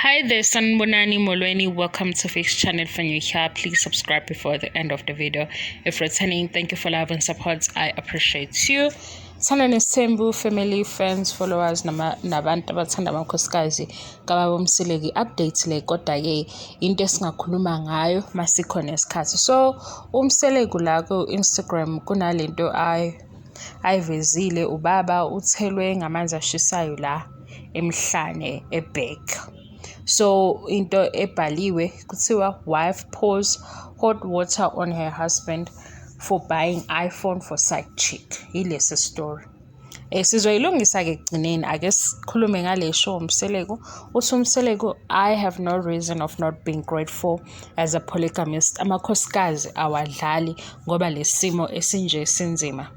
Hi there, Sanibonani Molweni. Welcome to Fix Channel. For new here, please subscribe before the end of the video. If returning, thank you for love and support. I appreciate you. Thanda Nesithembu family, friends, followers nabantu abathanda amakhosikazi kababa uMseleku. Update le kodwa-ke into esingakhuluma ngayo masikhona isikhathi. So uMseleku la ku-Instagram kunalento ayivezile, ubaba uthelwe ngamanzi ashisayo la emhlane e-back. So into ebhaliwe kuthiwa, "Wife pours hot water on her husband for buying iPhone for side chick." Yilesi story. Sizoyilungisa-ke ekugcineni. Ake sikhulume ngale show. Mseleku uthi, uMseleku, "I have no reason of not being grateful as a polygamist. Amakhosikazi awadlali ngoba lesimo esinje sinzima.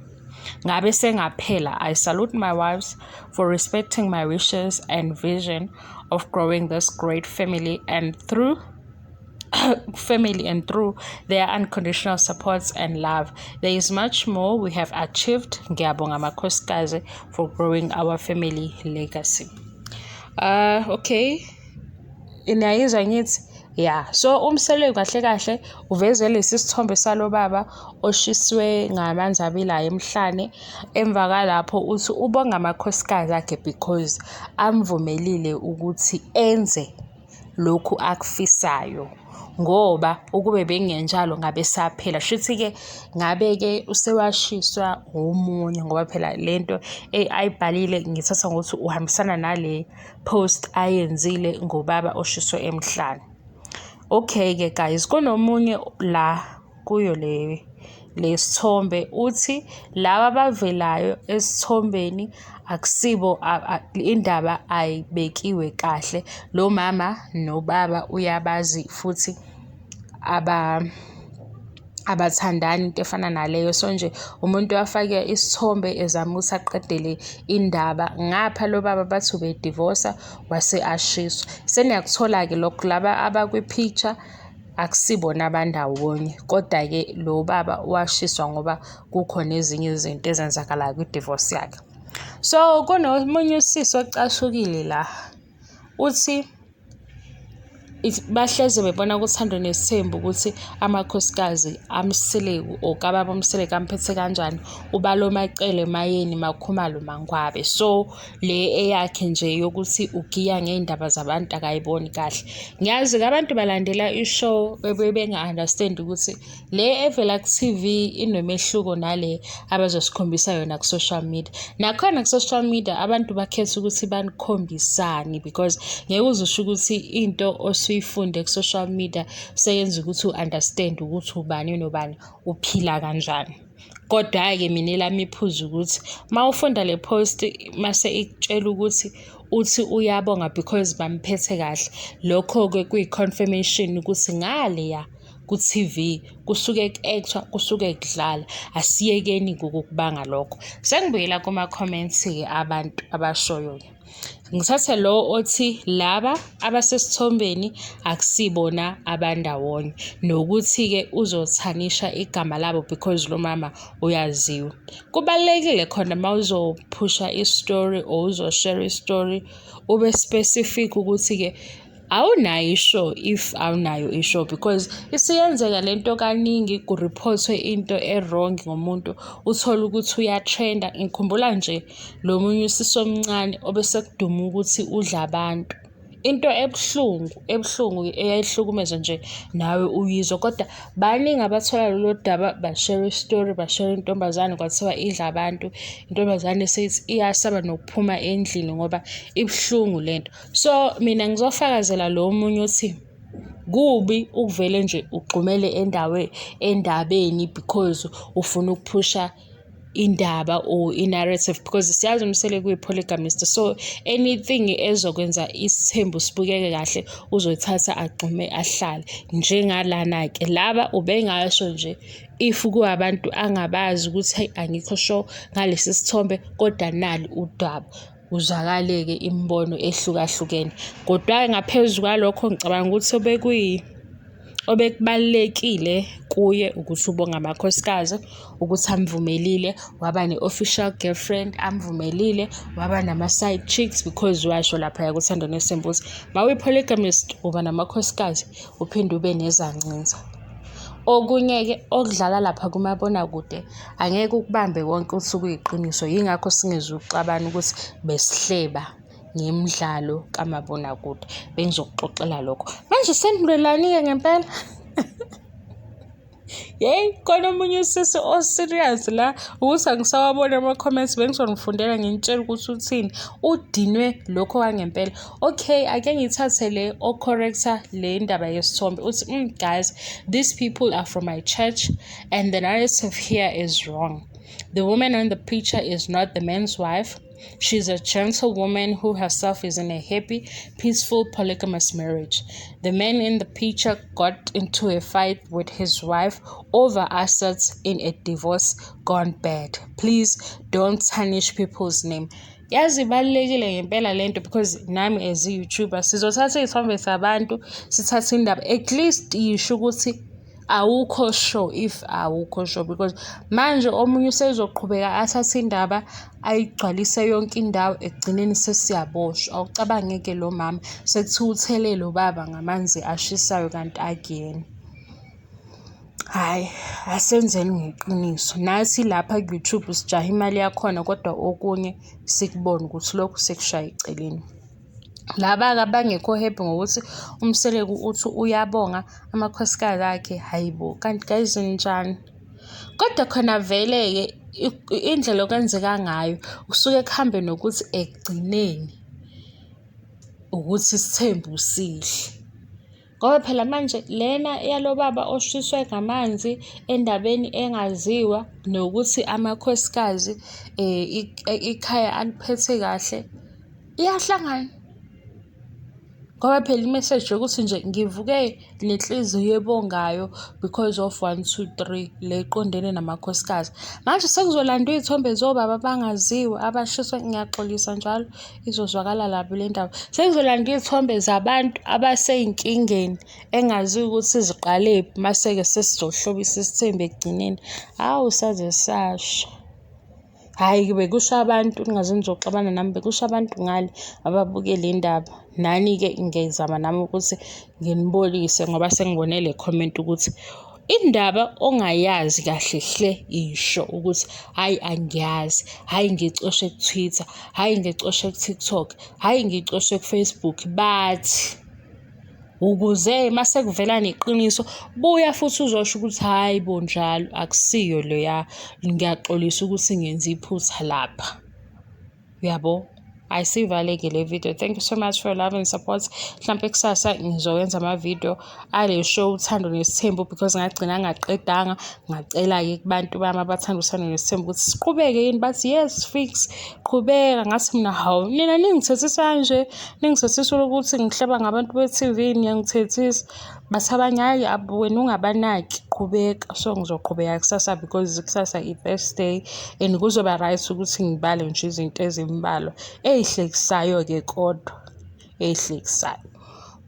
Ngabe sengaphela. I salute my wives for respecting my wishes and vision of growing this great family and through their unconditional support and love. There is much more we have achieved. Ngiyabonga makhosikazi for growing our family legacy." Okay. Niyayizwa ngithi? Yeah. So uMseleku kahle kahle uveze lesi sithombe salo baba oshiswe ngamanzi abilayo emhlane. Emva kwalapho uthi ubonga amakhosikazi akhe because amvumelile ukuthi enze lokhu akufisayo, ngoba ukube bekungenjalo ngabe saphela. Shuthi-ke ngabe-ke usewashiswa omunye, ngoba phela lento ayibhalile ngithatha ngokuthi uhambisana nale post ayenzile ngobaba oshiswe emhlane. Okay-ke guys, kunomunye la kuyo le sithombe uthi laba abavelayo esithombeni akusibo, indaba ayibekiwe kahle. Lo mama nobaba uyabazi futhi abathandani, into efana naleyo. So nje umuntu wafake isithombe ezama ukuthi aqedele indaba. Ngapha lo baba bathi ubedivosa wase ashiswa. Seniyakuthola-ke lokho, laba abakwi-picture akusibona abandawonye, kodwa-ke lo baba washiswa ngoba kukhona ezinye izinto ezenzakalayo kwi-divorce yakhe. So kunomunye usisi ocasukile la, uthi bahleze bebona kuThando Nesithembu ukuthi amakhosikazi aMseleku or kababa uMseleku amphethe kanjani ubalo Macele, Mayeni, Makhumalo, Mangwabe. So le eyakhe nje yokuthi ugiya ngey'ndaba zabantu akayiboni kahle. Ngiyazi-ke abantu balandela i-show benga-understand ukuthi le evela ku-TV inomehluko nale abazosikhombisa yona ku-social media. Nakhona ku-social media abantu bakhetha ukuthi banikhombisani, because ngeke uze usho ukuthi into osuyifunde ku-social media seyenza ukuthi u-understand ukuthi ubani nobani uphila kanjani. Kodwa-ke mina elami iphuzu ukuthi uma ufunda le post mase ikutshela ukuthi uthi uyabonga because bamphethe kahle, lokho-ke kuyi-confirmation ukuthi ngaleya ku-TV kusuke ku-act-wa, kusuke kudlala. Asiyekeni ukukubanga lokho. Sengibuyela kuma-comments-ke abantu abashoyo-ke. Ngithathe lo othi laba abasesithombeni akusibona abandawonye, nokuthi-ke uzothanisha igama labo because lo mama uyaziwa. Kubalulekile khona uma uzophusha i-story or uzo-share i-story ube specific ukuthi-ke awunayo i-sure, if awunayo i-sure, because isiyenzeka lento kaningi, ku-report-we into e-wrong ngomuntu, uthole ukuthi uya-trend-a. Ngikhumbula nje lo munye usisi omncane obesekuduma ukuthi udla abantu. Into ebuhlungu, ebuhlungu eyayihlukumeza nje nawe uyizwa, kodwa baningi abathola lolo daba ba-share i-story, ba-share intombazane kwathiwa idla abantu. Intombazane seyithi iyasaba nokuphuma endlini ngoba ibuhlungu lento. So mina ngizofakazela lo omunye othi kubi ukuvele nje ugxumele endabeni because ufuna ukuphusha indaba or i-narrative, because siyazi uMseleku uyi-polygamist, so anything ezokwenza isithembu sibukeke kahle uzoyithatha agxume ahlale. Njengalana-ke laba ubengasho nje if kuwabantu angabazi ukuthi hayi, angikho sure ngalesi sithombe, kodwa nali udaba. Kuzwakale-ke imibono ehlukahlukene. Kodwa-ke ngaphezu kwalokho ngicabanga ukuthi Obekubalulekile kuye ukuthi ubonga amakhosikazi ukuthi amvumelile waba ne-official girlfriend, amvumelile waba nama-side chicks, because washo laphaya kuThando Nesthembu ukuthi mawuyi-polygamist uba namakhosikazi uphinde ube nezancinza. Okunye-ke okudlala lapha kumabonakude angeke ukubambe konke uthi kuyiqiniso, yingakho singezukuxabana ukuthi besihleba ngemidlalo kamabonakude. Bengizokuxoxela lokho. Manje senilwelani-ke ngempela? Yeyi, khona omunye usisi o-serious la ukuthi angisawaboni ama-comments, bengizonifundela nginitshele ukuthi uthini. Udinwe lokho kwangempela. Okay, ake ngithathe le o-corrector le ndaba yesithombe. Uthi, guys, these people are from my church and the narrative here is wrong. The woman on the picture is not the man's wife. She's a gentle woman who herself is in a happy, peaceful, polygamous marriage. The man in the picture got into a fight with his wife over assets in a divorce gone bad. Please don't tarnish people's name. Yazi ibalulekile ngempela lento, because nami as a-YouTuber sizothatha iy'thombe zabantu, sithathe indaba, at least yisho ukuthi awukho sure if awukho sure, because manje omunye usezoqhubeka athathe indaba ayigcwalise yonke indawo, ekugcineni sesiyaboshwa. Awucabange-ke lo mama sekuthiwa uthele lo baba ngamanzi ashisayo kanti akuyena. Hhayi, asenzeni ngeqiniso. Nathi lapha ku-YouTube sijaha imali yakhona, kodwa okunye sikubone ukuthi lokhu sekushaya eceleni. Laba-ke abangekho happy ngokuthi uMseleku uthi uyabonga amakhosikazi akhe, hhayi bo, kanti guys ninjani? Kodwa khona vele-ke indlela okwenzeka ngayo kusuke kuhambe nokuthi ekugcineni ukuthi isithembu sihle. Ngoba phela manje lena yalo baba oshiswe ngamanzi endabeni engaziwa, nokuthi amakhosikazi ikhaya aliphethe kahle, iyahlangana. Ngoba phela imeseji yokuthi nje ngivuke nenhliziyo ebongayo because of 1 2 3 le iqondene namakhosikazi. Manje sekuzolandwa iy'thombe zobaba abangaziwa abashiswe, ngiyaxolisa njalo izozwakala kabi le ndaba. Sekuzolandwa iy'thombe zabantu abasey'nkingeni engaziwa ukuthi ziqalephi, mase-ke sesizohlobisa isithembu ekugcineni. Hawu, saze sasha. Hhayi-ke bekusho abantu, ningaze nizoxabana nami, bekusho abantu ngale ababuke le ndaba. Nani-ke ngiyazama nami ukuthi nginibonise ngoba sengibone le comment ukuthi indaba ongayazi kahle hle isho ukuthi hhayi angiyazi, hhayi ngicoshe ku-Twitter, hhayi ngicoshe ku-TikTok, hhayi ngicoshe ku-Facebook, bathi ukuze mase kuvela neqiniso buya futhi uzosho ukuthi hhayi bo njalo akusiyo leya, ngiyaxolisa ukuthi ngenze iphutha lapha. Uyabo? Ayisivaleke le video. Thank you so much for your love and support. Mhlampe kusasa ngizowenza ama-video ale show Uthando Nesithembu, because ngagcina ngaqedanga, ngacela-ke kubantu bami abathanda Uthando Nesithembu ukuthi siqhubeke yini, bathi yes fix, qhubeka. Ngathi mina hawu, nina ningithethisa kanje, ningithethisa ukuthi ngihleba ngabantu be-TV, niyangithethisa. Bathi abanye hhayi wena ungabanaki, qhubeka. So ngizoqhubeka kusasa because kusasa i-Thursday and kuzoba right ukuthi ngibale nje izinto ezimbalwa ey'hlekisayo-ke, kodwa ey'hlekisayo.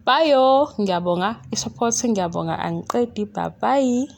Bayo, ngiyabonga i-support, ngiyabonga, angiqedi, bye bye.